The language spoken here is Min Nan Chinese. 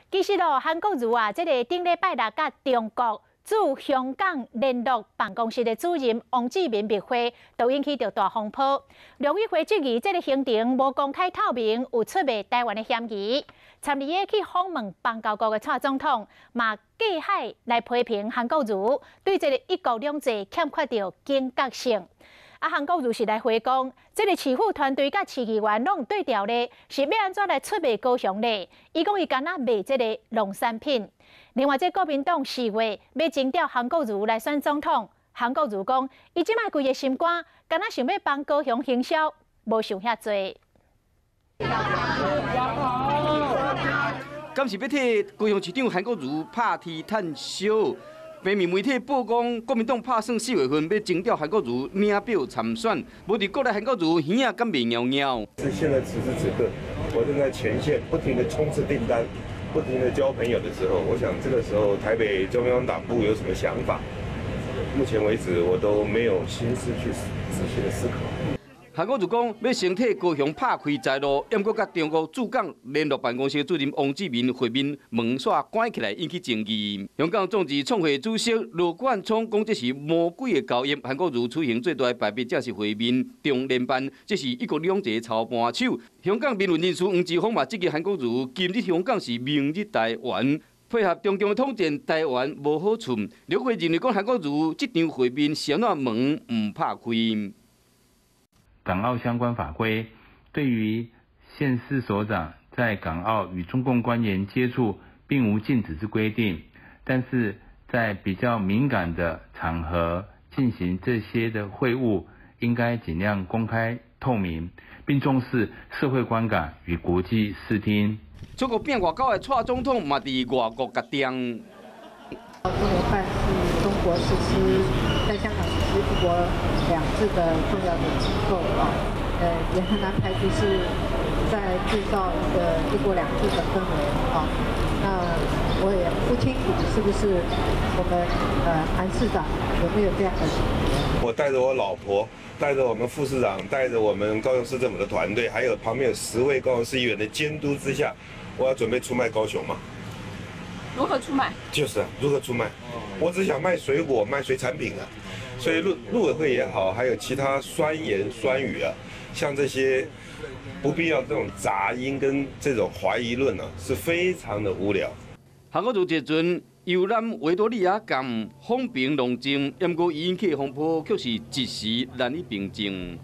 其實咯，韓國瑜啊，這个頂禮拜六佮中國駐香港聯絡辦公室的主任王志民密會，都引起著大風波。陸委會質疑這个行程無公開透明，有出賣台灣的嫌疑。尋日去訪問邦交國的蔡總統，嘛隔海來批評韓國瑜對這个一國兩制欠缺著警覺性。啊，韓國瑜是來回講，這个市府團隊佮市議員攏對調咧，是欲按怎來出賣高雄咧？伊講伊敢若賣這个農產品。另外，這國民黨4月欲徵調韓國瑜來選總統，韓國瑜講，伊這擺規个心肝，敢若想欲幫高雄行銷，無想遐濟。敢是欲替高雄市長韓國瑜拍天趁燒？平面媒體報講，國民黨拍算4月份欲徵調韓國瑜領表參選，無佇國內韓國瑜耳仔敢袂搖搖。是現在此時此刻，我正在前線不停地衝刺訂單，不停地交朋友的時候，我想這個時候台北中央黨部有什麼想法？目前為止我都沒有心思去仔細的思考。韓國瑜講，欲先替高雄拍開財路，毋過佮中國駐港聯絡辦公室主任王志民會面，門煞關起來，引起爭議。香港眾志創會主席羅冠聰講，這是魔鬼的交易。韓國瑜此行最大的敗筆，正是會面中聯辦，這是一國兩制的操盤手。香港民運人士黃之鋒嘛質疑韓國瑜，今日香港是明日台灣，配合中共的統戰，台灣無好處。陸會認為講，韓國瑜這場會面是按怎門毋拍開。港澳相關法規對於縣市首長在港澳與中共官員接觸，並無禁止之規定，但是在比較敏感的場合進行這些的會晤，應該盡量公開透明，並重視社會觀感與國際視聽。出國變外交的蔡總統嘛，佇外國共定。中聯辦是中國實施在香港實施一國兩制的重要的機構啊，也很難排除是在製造一個一國兩制的氛圍啊。那我也不清楚是不是我們韓市長有沒有這樣的警覺。我帶着我老婆，帶着我們副市長，帶着我們高雄市政府的團隊，還有旁邊有10位高雄市議員的監督之下，我要準備出賣高雄嗎？如何出賣？就是啊，如何出賣？我只想賣水果、賣水產品啊。所以陸委會也好，還有其他酸言酸語啊，像這些不必要這種雜音跟這種懷疑論啊，是非常的無聊。韓國瑜這陣遊覽維多利亞港，風平浪靜，毋過伊引起風波卻是一時難以平靜。